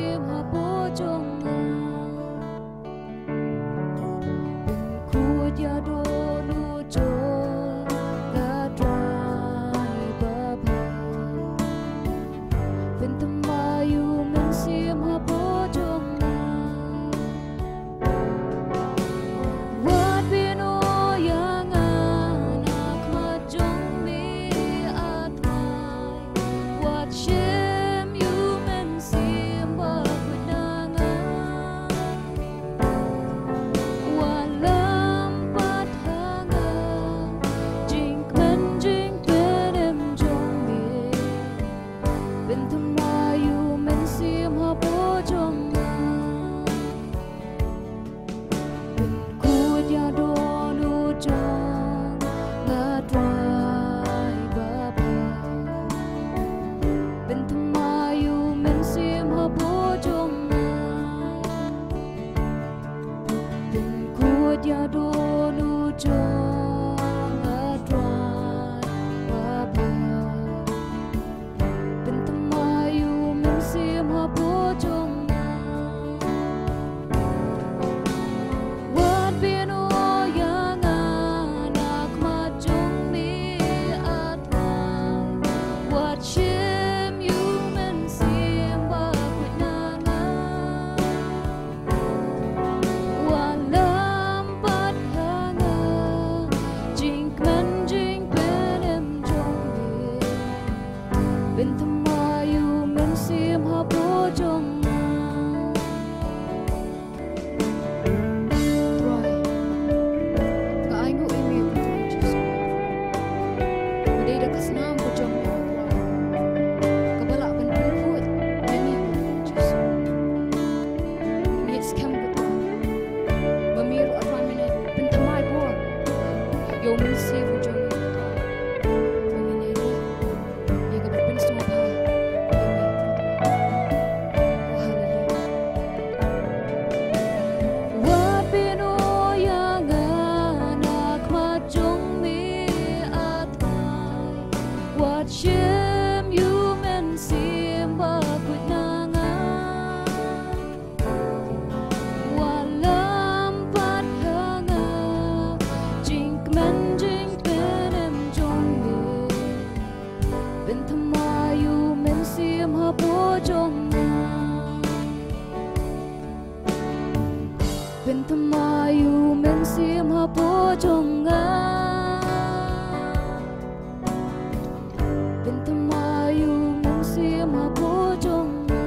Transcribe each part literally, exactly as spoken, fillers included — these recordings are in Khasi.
Mynsiem hapoh jong nga. Pynkhuid ïa dohnud jong nga Trai babha. Pynthymmai u Mynsiem hapoh jong nga. Wat bynta ïa nga na khmat jong me, ah Trai. Wat shim ïa u Mynsiem bakhuid na nga. Wat lam pat ha nga jingkmen jingpynim jong me. Pynthymmai u Mynsiem hapoh jong nga. Pynkhuid ïa dohnud jong nga Trai babha. Pynthymmai u Mynsiem hapoh jong nga. Pynkhuid ïa dohnud jong nga Trai babha. Pynthymmai u Mynsiem hapoh jong nga. Wat bynta ïa nga na khmat jong me, ah Trai. Wat shim ïa u Mynsiem bakhuid na nga. Wat lam pat ha nga jingkmen jingpynim jong me. Pynthymmai u Mynsiem hapoh jong nga. Trai, nga ainguh ïa me, Trai Jisu. Ba dei da ka snam ka jong me, Trai, kaba lah ban pynkhuid ïa ngi, Trai Jisu. Ngi skhem, Trai, ba me ruh, Trai, me pynthymmai bor ïa u Mynsiem jong me, Trai. Ba me nang ïa kaba pynsngewbha ïa me. Oh, haleluya. Wat bynta ïa nga na khmat jong me, ah Trai. Wat shim ïa u Mynsiem bakhuid na nga. Wat lam pat ha nga jingkmen jingpynim jong me. Pynthymmai u Mynsiem hapoh jong nga. Pynthymmai u Mynsiem hapoh jong nga. Pynthymmai u Mynsiem hapoh jong nga.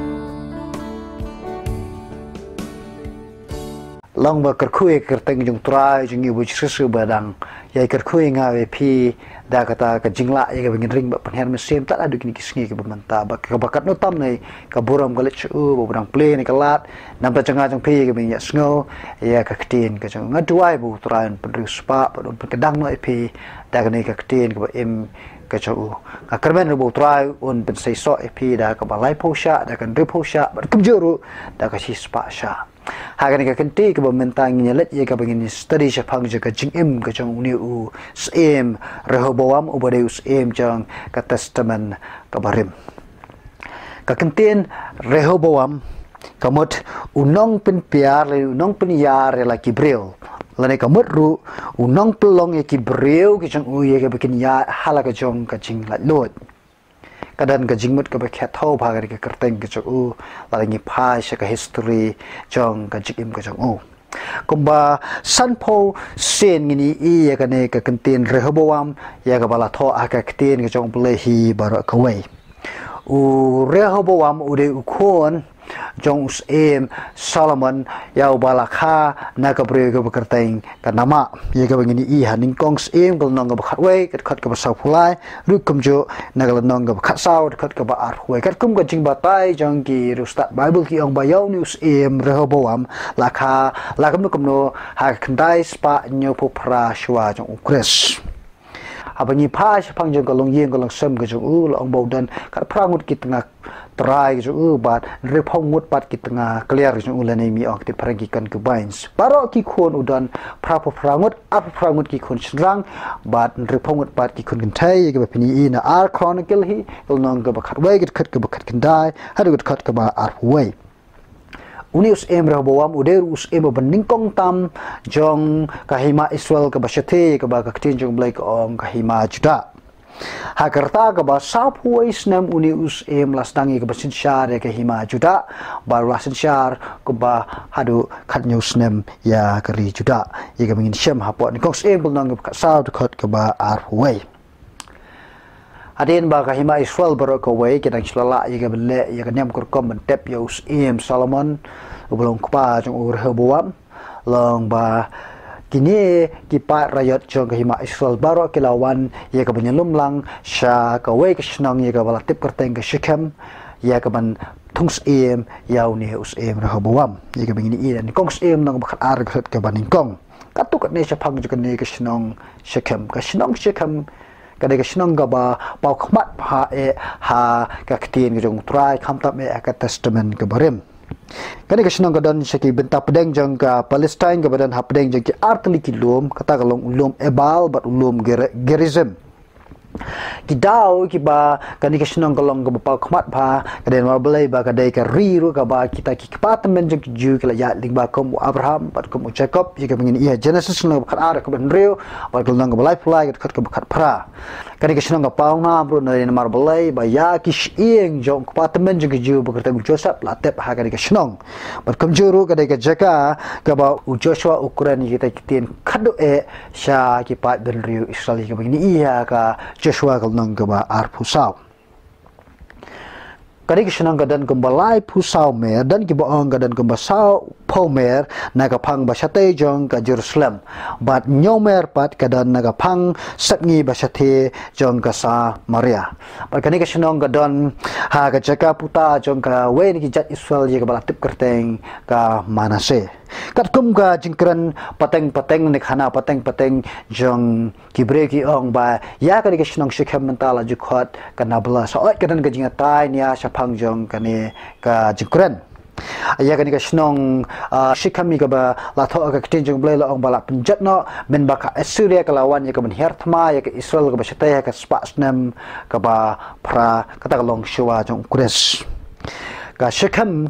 Long ba kyrkhu ïa ka kyrteng jong u Trai jong ngi U Jisu ba dang ïai kyrkhu ïa nga bad ïa phi da kata ka jinglah ïa kaba ngin ring bad pynhiar mynsiem tat haduh kine ki sngi kiba mynta, ba kaba katno tam ne ka burom ka leit sha u, ba u dang plie ne ka lad namar jong nga jong phi ïa kaba ngin ïa sngew ïa ka ktien ka jong u. Nga duwai ba u Trai un pynriewspah bad un pynkdang noh ïa phi da kane ka ktien kaba im ka jong u. Nga kyrmen ruh ba u Trai un pynseisoh ïa phi da kaba laiphew shah, da ka hynriewphew shah bad kumjuh ruh da ka shispah shah. Ha kane ka kynti kaba mynta ngin ïa leit ïa kaba ngin study shaphang jong ka jingim ka jong une u Syiem Rehoboam uba dei u syiem jong ka Testament kaba rim. Ka ktien Rehoboam ka mut u nongpynbiar lane u nongpynïar ïa la ki briew. Lane ka mut ruh u nongpynlong ïa ki briew ki jong u ïa kaba kin ïaid ha la ka jong ka jinglaitluid. Ka don ka jingmut kaba khia thew bha ha ka kyrteng ka jong u lada ngi phai sha ka history jong ka jingim ka jong u. Kumba sanphew sien ngin ïohi ïa kane ka ktien Rehoboam ïa kaba la thoh ha ka ktien ka jong U Blei hi baroh kawei. U Rehoboam u dei u khun jong u Syiem Solomon ïa uba la kha na ka briew kaba kyrteng ka Naamah. Ïa kaba ngin ïohi ha Nyngkong Syiem ka lynnong kaba khatwei, ka dkhot kaba sawphew lai, ruh kumjuh na ka lynnong kaba khatsaw, ka dkhot kaba arphew wei. Katkum ka jingbatai jong ki riewstad Baibl ki ong ba ïa une u Syiem Rehoboam la kha la kumno kumno ha ka khyndai spah hynñiewphew phra shuwa jong U Khrist. Haba ngi phai shaphang jong ka longïing ka longsem ka jong u, la ong ba u don khatphra ngut ki tnga trai ka jong u bad hynriewphew ngut pat ki tnga kliar ka jong u, lane ngi ong ha ka ktien phareng ki concubines. Baroh ki khun u don phraphew phra ngut, arphew phra ngut ki khun shynrang bad hynriewphew ngut pat ki khun kynthei, ïa kaba phin ïohi na Ar Chronicle hi ka lynnong kaba khatwei, ka dkhot kaba khatkhyndai haduh ka dkhot kaba arphew wei. Une u syiem Rehoboam u dei ruh u syiem ba nyngkong tam jong ka hima Israel kaba shathie, kaba ka ktien jong U Blei ka ong ka hima Judah. Ha ka rta kaba sawphew wei snem une u syiem la sdang ïa kaba synshar ïa ka hima Judah, bad u la synshar kumba haduh khathynñiew snem ïa ka ri Judah. Ïa kaba ngin shem hapoh Nyngkong Syiem ka lynnong kaba khatsaw, dkhot kaba arphew wei. Hadien ba ka hima Israel baroh kawei ki dang shu la lah ïa ka ban leh ïa ka niam ka rukom ban tep ïa u syiem Solomon, uba long u kpa jong u Rehoboam, long ba kine ki paid raiot jong ka hima Israel baroh ki la wan ïa ka ban ïalum lang sha kawei ka shnong ïa kaba la tip kyrteng ka Shekhem, ïa ka ban thung syiem ïa une u syiem Rehoboam. Ïa kaba ngin ïohi ha Nyngkong Syiem lynnong kaba khatar, dkhot kaba nyngkong. Katto katne shaphang jong kane ka shnong Shekhem. Ka shnong Shekhem ka dei ka shnong kaba paw khmat bha eh ha ka ktien ka jong U Trai, khamtam eh ha ka Testament kaba rim. Kane ka shnong ka don sha ki bynta pdeng jong ka Palestine, kaba don hapdeng jong ki artylli ki lum, kata ka long u lum Ebal bad u lum Ger-, Gerizim. Ki daw kiba kane ka shnong ka long kaba paw khmat bha, ka dei namar balei ba ka dei ka ri ruh kaba kita ki kpa tymmen jong ki Jiw ki la ïaid lyngba, kum u Abraham bad kum u Jakob, ïa kaba ngin ïohi ha Genesis lynnong kaba khatar, dkhot hynriew, bad ka lynnong kaba laiphew lai, dkhot kaba khatphra. Kane ka shnong ka paw nam ruh na, namar balei ba ïa ki shyieng jong u kpa tymmen jong ki Jiw ba kyrteng u Joseph la tep ha kane ka shnong. Bad kumjuh ruh ka dei ka jaka kaba u Joshua u kren ïa kita ki ktien khadduh eh sha ki paid bynriew Israel, ïa kaba ngin ïohi ha ka Joshua ka lynnong kaba arphew saw. Kane ka shnong ka don kumba laiphew saw mer, don kiba ong ka don kumba sawphew mer na ka phang ba shatei jong ka Jerusalem, bad hynñiew mer pat ka don na ka phang sepngi ba shathie jong ka Samaria. Bad kane ka shnong ka don ha ka jaka puta jong kawei na ki jait Israel ïa kaba la tip kyrteng ka Manasseh. Katkum ka jingkren pateng pateng ne khana pateng pateng jong ki briew ki ong ba ïa kane ka shnong Shekhem mynta la ju khot ka Nablus. Sa ot ka don ka jingïatai nia shaphang jong kane ka jingkren. Ïa kane ka shnong, ah, Shekhem ïa kaba la thoh ha ka ktien jong U Blei la ong ba la pynjot noh mynba ka Assyria ka la wan ïa ka ban hiar thma ïa ka Israel kaba shatei ha ka spah snem kaba phra, kata ka long shuwa jong U Khrist. Ka Shekhem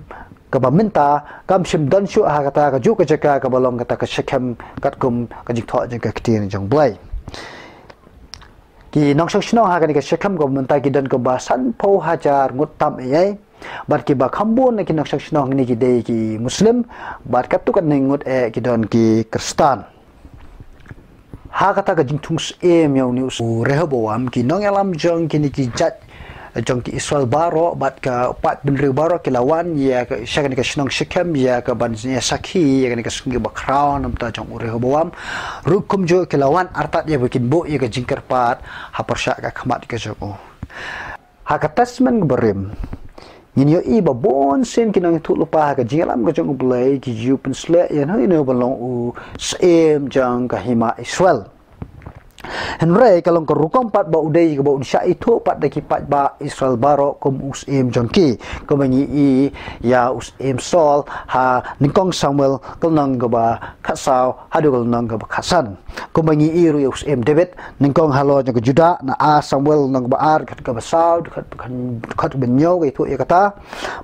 kaba mynta kam shym don shuh ha kata kajuh ka jaka kaba long kata ka Shekhem katkum ka jingthoh jong ka ktien jong U Blei. Ki nongshong shnong ha kane ka Shekhem kaba mynta ki don kaba sanphew hajar ngut tam eh. Bad kiba kham bun na ki nongshong shnong kine ki dei ki Muslim, bad katto katne ngut eh ki don ki Khristan. Ha kata ka jingthung syiem ïa une u Rehoboam, ki nongïalam jong kine ki jait jong ki Israel baroh bad ka paid bynriew baroh ki la wan ïa ka, sha kane ka shnong Shekhem ïa ka ban ïa sakhi ïa kane ka sngi ba khraw na bynta jong u Rehoboam. Ruh kumjuh ki la wan artat ïa ba kin buh ïa ka jingkyrpad ha pyrshah ka khmat ka jong u. Ha ka Testament kaba rim, ngin ïohi ba bun sien ki nongïathuhlypa ha ka jingïalam ka jong U Blei ki ju pynsleh ïa uno uno uba long u syiem jong ka hima Israel. Hynrei ka long ka rukom pat ba u dei kaba un shah ithuh pat da ki paidbah Israel baroh kum u syiem jong ki. Kumba ngi ïohi ïa u syiem Saul ha Nyngkong Samuel ka lynnong kaba khatsaw haduh ka lynnong kaba khatsan. Kumba ngi ïohi ruh ïa u syiem David, nyngkong halor jong ka Judah, na Ar Samuel lynnong kaba ar, dkhot kaba saw, dkhot, dkhot kaba hynñiew ka ïathuh ïa kata.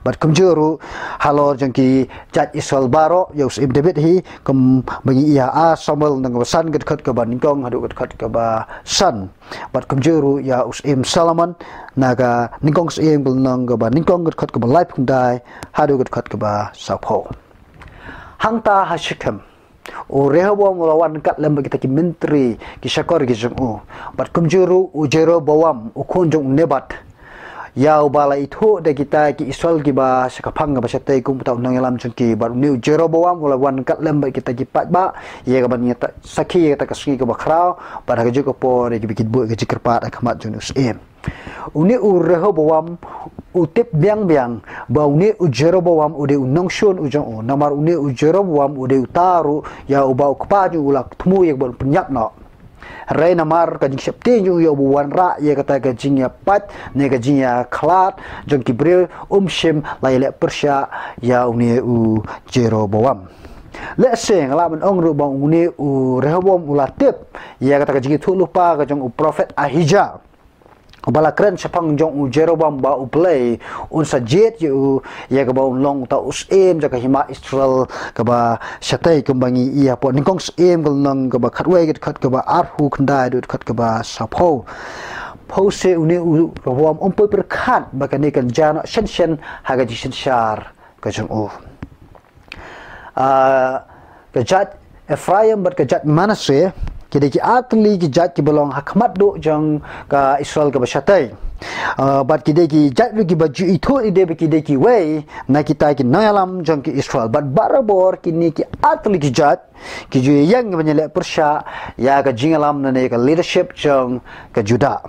Bad kumjuh ruh halor jong ki jait Israel baroh ïa u syiem David hi, kumba ngi ïohi ha Ar Samuel lynnong kaba san, dkhot kaba nyngkong haduh dkhot kaba san. Bad kumjuh ruh ïa u syiem Solomon, na ka Nyngkong Syiem ka lynnong kaba nyngkong, dkhot kaba laiphew khyndai haduh dkhot kaba sawphew. Hangta ha Shekhem, u Rehoboam u la wan ryngkat lem bad kita ki myntri, ki shakor ki jong u. Bad kumjuh ruh u Jeroboam, u khun jong u Nebat, ïa uba la ithuh da kita ki Israel kiba sha ka phang kaba shatei kum uta u nongïalam jong ki. Bad une u Jeroboam u la wan ryngkat lem bad kita ki paidbah ïa ka ban ïa sakhi ïa kata ka sngi kaba khraw, bad ha kajuh ka por ïa kaba kin buh ïa ka jingkyrpad ha khmat jong une u syiem. Une u Rehoboam u tip biang biang ba une u Jeroboam u dei u nongshun u jong u. Namar une u Jeroboam u dei uta ruh ïa uba u kpa jong u u la thmu ïa ka ban pynïap noh. Hynrei namar ka jingsheptieng jong u ïa uba wanrah ïa kata ka jingïapait ne ka jingïakhlad jong ki briew, um shym la ïaleh pyrshah ïa une u Jeroboam. Lehse nga lah ban ong ruh ba une u Rehoboam u la tip ïa kata ka jingïathuhlypa ka jong u prophet Ahijah. ba la kren shaphang jong u Jeroboam ba U Blei un sa jied ïa u, ïa kaba un long uta u syiem jong ka hima Israel kaba shatei, kumba ngi ïohi hapoh nyngkong Syiem ka lynnong kaba khatwei, ka dkhot kaba arphew khyndai haduh ka dkhot kaba saphew. Phewse une u Rehoboam um poi pyrkhat ba kane kan jia noh shen shen ha ka jingsynshar ka jong u. Ah, ka jait Ephraim bad ka jait Manasseh, ki dei ki artylli ki jait kiba long ha khmat duh jong ka Israel kaba shatei. Ah, bad ki dei ki jait ruh kiba ju ithuh lade ba ki dei kiwei na kita ki nongïalam jong ki Israel. Bad barabor kine ki artylli ki jait ki ju ïeng ban ïaleh pyrshah ïa ka jingïalam lane ka leadership jong ka Judah.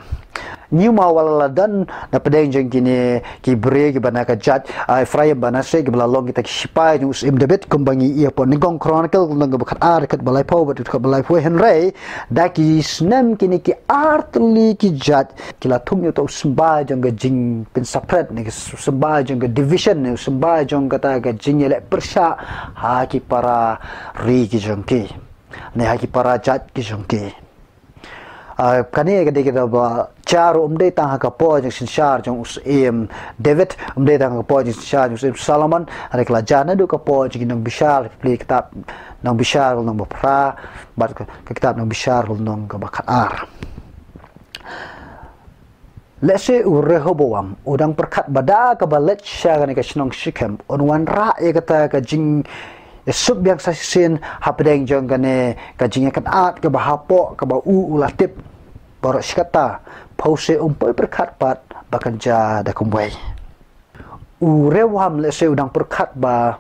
Ngi ma wat la don na pdeng jong kine ki briew kiba na ka jait, ah, Ephraim bad Manasseh, kiba la long kita ki shipai jong u Syiem David, kumba ngi ïohi hapoh nyngkong Chronicles ka lynnong kaba khatar, ka dkhot ba laiphew bad ka dkhot ba laiphew wei. Hynrei da ki snem kine ki artylli ki jait ki la thung ïa uta u symbai jong ka jingpynsaphriang, ne ka symbai jong ka division, ne u symbai jong kata ka jingïaleh pyrshah ha ki para ri ki jong ki, ne ha ki para jait ki jong ki. Ah, kane ka dei kaba jia ruh ym dei tang ha ka por jingsynshar jong u Syiem David, ym dei tang ha ka por jingsynshar jong u Syiem Solomon, hynrei ka la jia naduh ka por jong ki nongbishar, plie kitab Nongbishar ka lynnong ba phra bad ka, ka kitab Nongbishar ka lynnong kaba khatar. Lehse u Rehoboam u dang pyrkhat ba da kaba leit sha kane ka shnong Shikhem un wanrah ïa kata ka jingïasuk biang sa shisien hapdeng jong kane ka jingïakynad kaba hapoh kaba u u la tip baroh shi katta. Phewse um poi pyrkhat pat ba kan jia da kumwei. U Rehoboam lehse u dang pyrkhat ba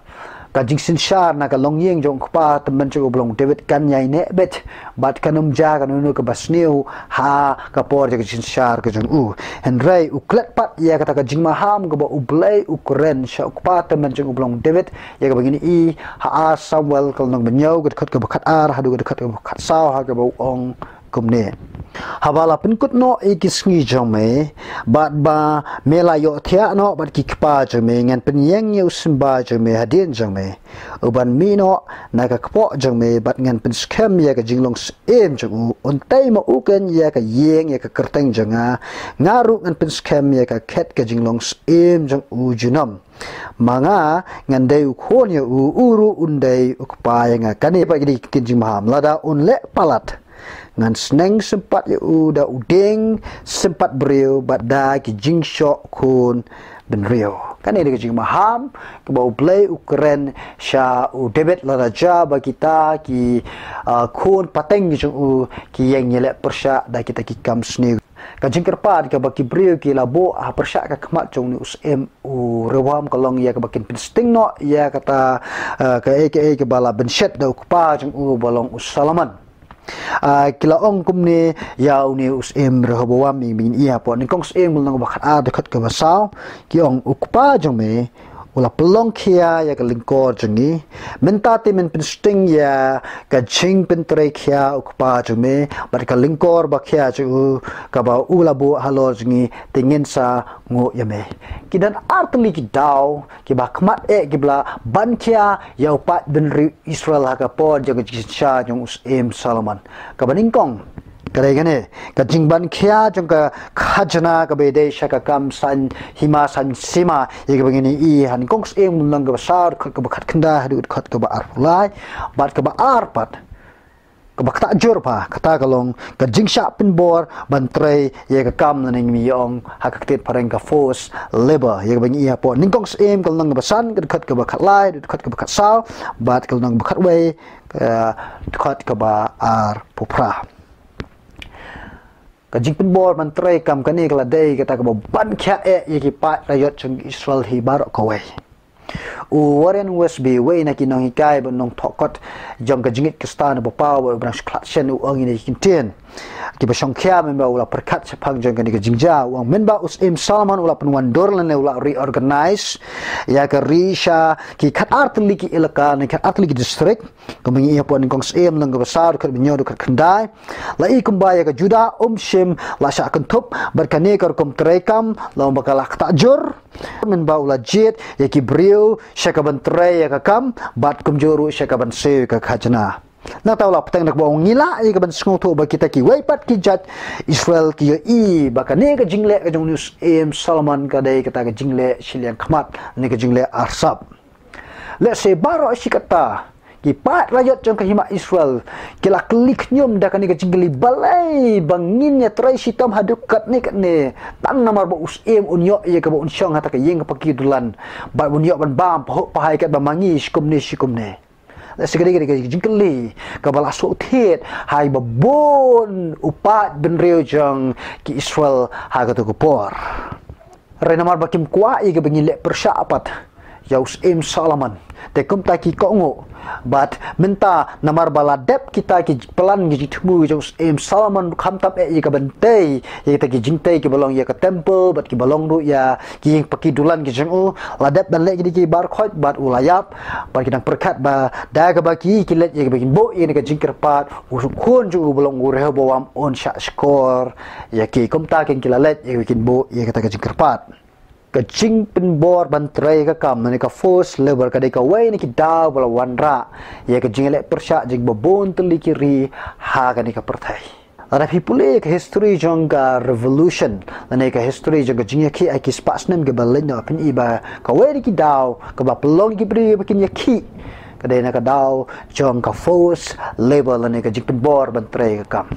ka jingsynshar na ka longïing jong u kpa tymmen jong u ba long David kan ïai neh beit bad kan ym jia kano kano kaba sniew ha ka por jong ka jingsynshar ka jong u. Hynrei u klet pat ïa kata ka jingmaham kaba U Blei u kren sha u kpa tymmen jong u ba long David, ïa kaba ngin ïohi ha Ar Samuel ka lynnong ba hynñiew, ka dkhot kaba khatar haduh ka dkhot kaba khatsaw, ha kaba u ong kumne: Haba la pynkut noh ïa ki sngi jong me, bad ba me la ïohthiah noh bad ki kpa jong me, ngan pynïeng ïa u symbai jong me hadien jong me, uban mih noh na ka kpoh jong me, bad ngan pynskhem ïa ka jinglong syiem jong u. Un tei ma u keiñ ïa ka ïing, ïa ka kyrteng jong nga. Nga ruh ngan pynskhem ïa ka khet ka jinglong syiem jong u junom. Ma nga ngan dei u khun ïa u, u ruh un dei u kpa ïa nga. Kane pat ki dei ki ktien jingmaham. Lada un leh palat, ngan sneng sympat ïa u da u dieng sympat briew bad da ki jingshoh khun bynriew. Kane dei ka jingmaham kaba U Blei u kren sha u David lada jia ba kita ki, ah, khun pateng ki jong u ki ïeng ïaleh pyrshah da kita ki kam sniew. Ka jingkyrpad kaba ki briew ki la buh ha pyrshah ka khmat jong une u syiem u Rehoboam ka long ïa kaba kin pynsting noh ïa kata, ah, kaei kaei kaba la bynshet da u kpa jong u ba long u Solomon. Ah, ki la ong kumne ïa une u syiem Rehoboam, ïa ba ngin ïohi hapoh nyngkong Syiem ka lynnong ba khatar, ka dkhot kaba saw. Ki ong: U kpa jong me u la pynlong khia ïa ka lyngkor jong ngi. Mynta te men pynsting ïa ka jingpyntrei khia u kpa jong me bad ka lyngkor ba khia jong u kaba u la buh halor jong ngi, te ngin sa nguh ïa me. Ki don artylli ki daw kiba ha khmat eh kiba la ban khia ïa u paid bynriew Israel ha ka por jong ka jingsynshar jong u Syiem Solomon. Kaba nyngkong ka dei kane, ka jingban khia jong ka khajna kaba ïadei sha ka kam saiñ hima saiñ sima, ïa kaba ngin ïohi ha nyngkong Syiem ka lynnong kaba saw, dkhot kaba khatkhyndai haduh dkhot kaba arphew lai. Bad kaba ar pat, kaba ktah jur pat, kata ka long ka jingshah pynbor ban trei ïa ka kam, lane ngi ong ha ka ktien phareng ka forced labor, ïa kaba ngi ïohi hapoh nyngkong Syiem ka lynnong kaba san, ka dkhot kaba khatlai, dkhot kaba khatsaw, bad ka lynnong kaba khatwei, ka dkhot kaba arphew phra. Ka jingpynbor ban trei kam kane ka la dei kata kaba ban khia eh ïa ki paid raiot jong Israel hi baroh kawei. U Warren Wiersbe, uwei na ki nonghikai bad nongthoh kot jong ka jingngeit Khristan ba paw bad ba nang shu khlad shen, u ong ïa kine ki ktien kiba shongkhia mynba u la pyrkhat shaphang jong kane ka jingjia. U ong mynba u Syiem Solomon u la pynwandur lane u la reorganize ïa ka ri sha ki khatar tylli ki elaka ne khatar tylli ki district, kumba ngi ïohi hapoh nyngkong Syiem lynnong kaba saw, dkhot ba hynñiew, dkhot khyndai. La i kumba ïa ka Judah um shym la shah kynthup bad kane ka rukom trei kam, la ong ba ka la ktah jur. Mynba u la jied ïa ki briew sha kaban trei ïa ka kam bad kumjuh ruh sha kaban siew ïa ka khajna. Nangta u la bteng da kaba ong ngi lah ïa ka ban sngewthuh ba kita kiwei pat ki jait Israel ki ïohi ba kane ka jingleh ka jong u Syiem Solomon ka dei kata ka jingleh shiliang khmat ne ka jingleh arsap. Lehse baroh shi katta ki paid raiot jong ka hima Israel ki la kylli khñium da kane ka jingkylli, balei ba ngin ïatrei shitom haduh katne katne, tang namar ba u Syiem un ïoh ïa kaba un shong ha kata ka ïing paki dulan bad un ïoh ban bam pahuh pahai katba ma ngi shi kumne shi kumne. Lehse ka dei ka dei ka jingkylli kaba la shu thied ha kiba bun u paid bynriew jong ki Israel ha kato ka por. Hynrei namar ba kim kwah ïa kaba ngin leh pyrshah pat ïa u Syiem Solomon, te kumta ki kohnguh. Bad mynta namar ba la dep kita ki plan ki jingthmu jong u Syiem Solomon, khamtam eh ïa ka ban tei ïa kita ki jingtei kiba long ïa ka temple bad kiba long ruh ïa ki ïing paki dulan ki jong u, la dep ban leh kine ki bar khoit bad u la ïap. Bad ki dang pyrkhat ba da kaba ki ki leit ïa kaba kin buh ïa kane ka jingkyrpad, u khun jong u ba long u Rehoboam un shah shkor ïa ki. Kumta kin ki la leit ïa kaba kin buh ïa kata ka jingkyrpad. Ka jingpynbor ban trei ka kam ne ka forced labor ka dei kawei na ki daw ba la wanrah ïa ka jingleh pyrshah jong kiba bun tylli ki ri ha kane ka pyrthei. Lada phi pule ïa ka history jong ka revolution lane ka history jong ka jingïakhih ha ki spah snem kiba la leit noh, phin i ba kawei na ki daw kaba pynlong ïa ki briew ba kin ïakhih ka dei na ka daw jong ka forced labor lane ka jingpynbor ban trei ka kam.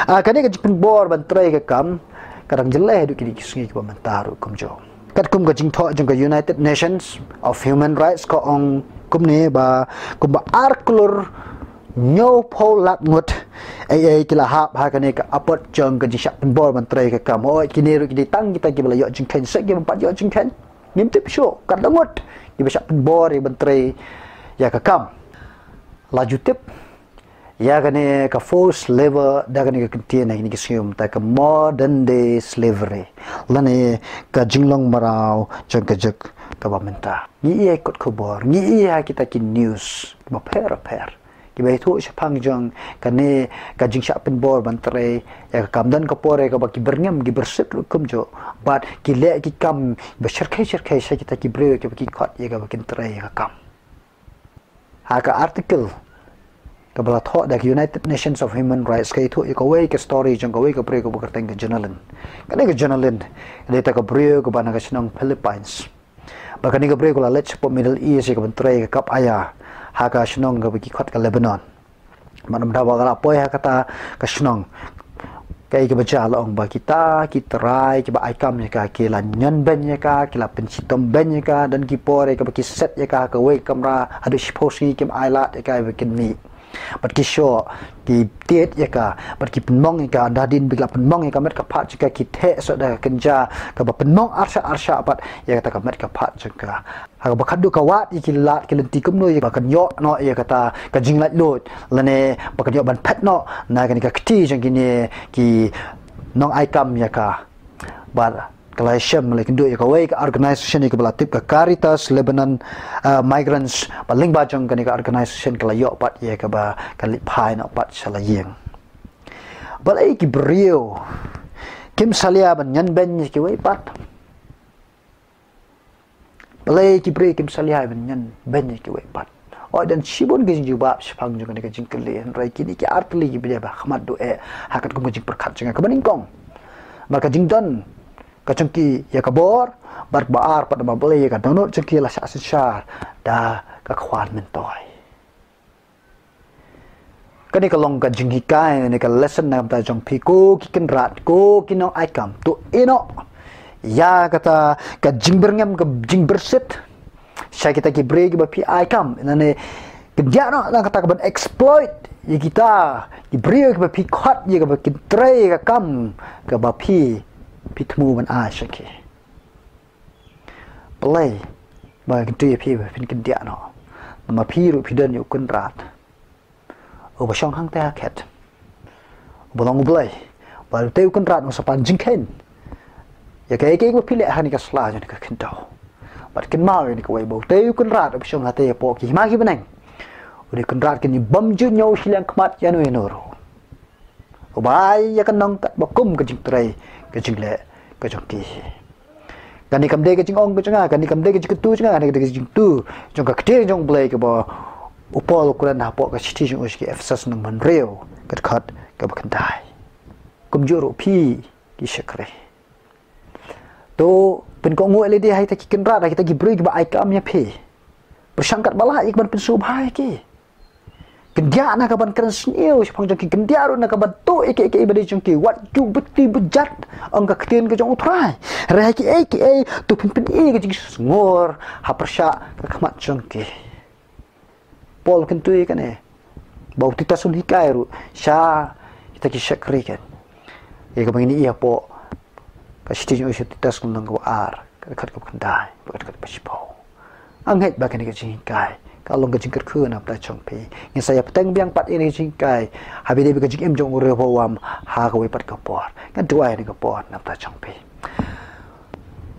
Ah, kane ka jingpynbor ban trei ka kam ka dang jyllei haduh kine ki sngi kiba mynta ruh kumjuh. Katkum ka jingthoh jong ka United Nations of Human Rights ka ong kumne ba kumba ar klur hynñiewphew lak ngut ei ei ki la hap ha kane ka apot jong ka jingshah pynbor ban trei ka kam. Hooid, kine ruh ki dei tang kita kiba la ïoh jingkheiñ, sa kiba ym pat ïoh jingkheiñ ngim tip shuh, katno ngut kiba shah pynbor ïa ban trei ïa ka kam. La ju tip ïa kane ka forced labor da kane ka kyntien ha kine ki sngi mynta, ka modern day slavery lane ka jinglong mraw jong ka juk kaba mynta. Ngi ïohi kot khubor, ngi ïohi ha kita ki news kiba pher pher kiba ïathuh shaphang jong kane ka jingshah pynbor ban trei ïa ka kam. Don ka por ïa kaba ki byrngem ki byrsit ruh kumjuh bad ki leh ki kam ba shyrkhei shyrkhei sha kita ki briew kiba ki khot ïa kaba kin trei ïa ka kam. Ha ka article kaba la thoh da ka United Nations of Human Rights ka ïathuh ïa kawei ka story jong kawei ka briew kaba kyrteng ka Jonalyn. Kane ka Jonalyn ka dei kata ka briew kaba na ka shnong Philippines. Bad kane ka briew ka la leit shapoh Middle East ïa ka ban trei ka kap aïa ha ka shnong kaba ki khot ka Lebanon. Bad namar ba ka la poi ha kata ka shnong, kaei kaba jia la ong ba kita ki trai kiba ai kam ïa ka ki la ñion beiñ ïa ka, ki la pynshitom beiñ ïa ka, don ki por ïa kaba ki set ïa ka ha kawei ka kamra haduh shiphew sngi kim ailad ïa ka ïa ba kin mih. Bad ki shoh ki tied ïa ka bad ki pynmong ïa ka, hadien ba ki la pynmong ïa ka met ka phad jong ka ki theh soh da ka kynja kaba pynmong arshah arshah pat ïa kata ka met ka phad jong ka. Ha kaba khatduh ka wad ïa ki lad ki lynti kumno ïa ba kan ïoh noh ïa kata ka jinglaitluid lane ba kan ïoh ban phet noh na kane ka kti jong kine ki nongai kam ïa ka. Bad ka la shem la kynduh ïa kawei ka organization ïa kaba la tip ka Caritas Lebanon, ah, Migrants, bad lyngba jong kane ka organization ka la ïoh pat ïa kaba kan leit phai noh pat sha la ïing. Balei ki briew kim salia ban ñion beiñ ïa kiwei pat? Balei ki briew kim salia ban ñion beiñ ïa kiwei pat? Hooid, don shibun ki jingjubab shaphang jong kane ka jingkylli, hynrei kine ki artylli kiba dei ba khmat duh eh ha katkum ka jingpyrkhat jong nga kaba nyngkong. Namar ka jingdon ka jong ki ïa ka bor, bad ba ar pat namar balei ïa ka dohnud jong ki la shah synshar da ka khwan myntoi. Kane ka long ka jinghikai, kane ka lesson na ka bynta jong phi ko ki kynrad, ko ki nongai kam. To ïehnoh ïa kata ka jingbyrngem, ka jingbyrsit sha kita ki briew kiba phi ai kam. Lane kyndiah noh na kata ka ban exploit ïa kita ki briew kiba phi khot ïa kaba kin trei ka kam kaba phi, phi thmu ban ai sha ki. Balei ba kyntu ïa phi ba phin kyndiah noh? Namar phi ruh phi don ïa u kynrad uba shong hangta ha khet, uba long u blei. Bad utei u kynrad u sa pan jingkheiñ ïa kaei kaei ba phi leh ha kane ka sla jong kane ka khyndew. Bad kynmaw ïa kane kawei ba utei u kynrad uba shong hangta hapoh ki hima ki bneng, u dei u kynrad kynñiuh bymjukniaw shiliang khmat ïano ïano ruh, uba ai ïa ka nong katba kum ka jingtrei ka jingleh ka jong ki. Kane kam dei ka jingong ka jong nga, kane kam dei ka jingkyntu jong nga, kane ka dei ka jingkyntu jong ka ktien jong u Blei kaba U Paul u kren hapoh ka shithi jong u sha ki Ephesus lynnong ba hynriew, ka dkhot kaba khyndai. Kumjuh ruh phi ki shakri, to pynkohnguh lade ha kita ki kynrad, ha kita ki briew kiba ai kam ïa phi. Pyrshang katba lah ïa ka ban pynsngewbha ïa ki. Kyndiah na ka ban kren sniew shaphang jong ki, kyndiah ruh na ka ban tuh ïa kiei kiei ba dei jong ki. Wat ju beti bejat, ong ka ktien ka jong U Trai. Hynrei ha kiei kiei to phin pyni ka jingsngur ha pyrshah ka khmat jong ki. Paul u kyntu ïa kane, ba u Titus un hikai ruh sha kita ki shakri kan. Ïa kaba ngin ïohi hapoh ka shithi jong u sha u Titus lynnong kaba ar, ka dkhot kaba khyndai bad ka dkhot kaba shiphew. Nga ngeit ba kane ka jinghikai ka long ka jingkyrkhu na ka bynta jong phi. Ngin sa ïa bteng biang pat ïa kane ka jinghikai haba ïadei bad ka jingim jong u Rehoboam ha kawei pat ka por. Nga duwai ha kane ka por na ka bynta jong phi.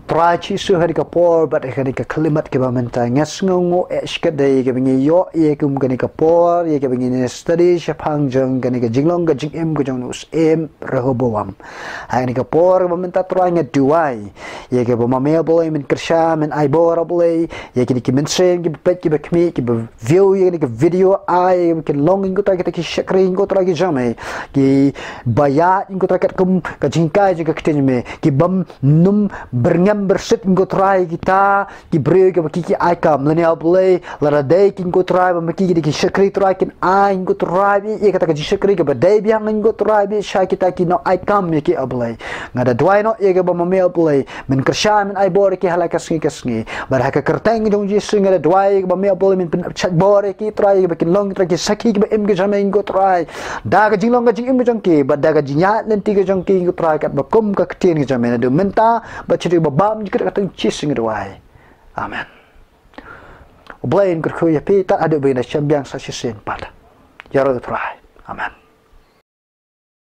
Trai Jisu, ha kane ka por bad ha kane ka khyllipmat kaba mynta, nga sngewnguh eh shikatdei kaba ngi ïoh ïa kum kane ka por ïa kaba ngin ïa study shaphang jong kane ka jinglong ka jingim ka jong u Syiem Rehoboam. Ha kane ka por kaba mynta Trai nga duwai ïa kaba ma me Blei men kyrshan, men ai bor Blei ïa kine ki mynsiem kiba peit kiba khmih kiba view ïa kane ka video, ai ïa kaba kin long, ko Trai, kita ki shakri, ko Trai, ki jong me, kiba ïaid, ko Trai, katkum ka jinghikai jong ka ktien jong me, ki bym nym byrngem byrsit, ko Trai, kita ki briew kiba ki ki ai kam. Lane ah Blei, lada dei ki, ko Trai, ba ma ki ki dei ki shakri Trai, kin ai, ko Trai, ïa kata ka jingshakri kaba dei biang, ko Trai, sha kita ki nongai kam ïa ki ah Blei. Nga da duwai noh ïa kaba ma me ah Blei men kyrshan, men ai bor ïa ki ha la ka sngi ka sngi. Bad ha ka kyrteng jong u Jisu nga da duwai ïa kaba ma me ah Blei men pynshait bor ïa ki Trai, ïa kaba kin long, Trai, ki sakhi kiba im ki jong me, ko Trai, da ka jinglong ka jingim ka jong ki bad da ka jingïaid lynti ka jong ki, ko Trai, katba kum ka ktien ka jong me. Naduh mynta bad shaduh ba bymjukut, ha ka kyrteng Jisu nga duwai. Amen. U Blei un kyrkhu ïa phi tad haduh ba ngin ïa shem biang sa shisien pat. Ïaroh ïa u Trai. Amen.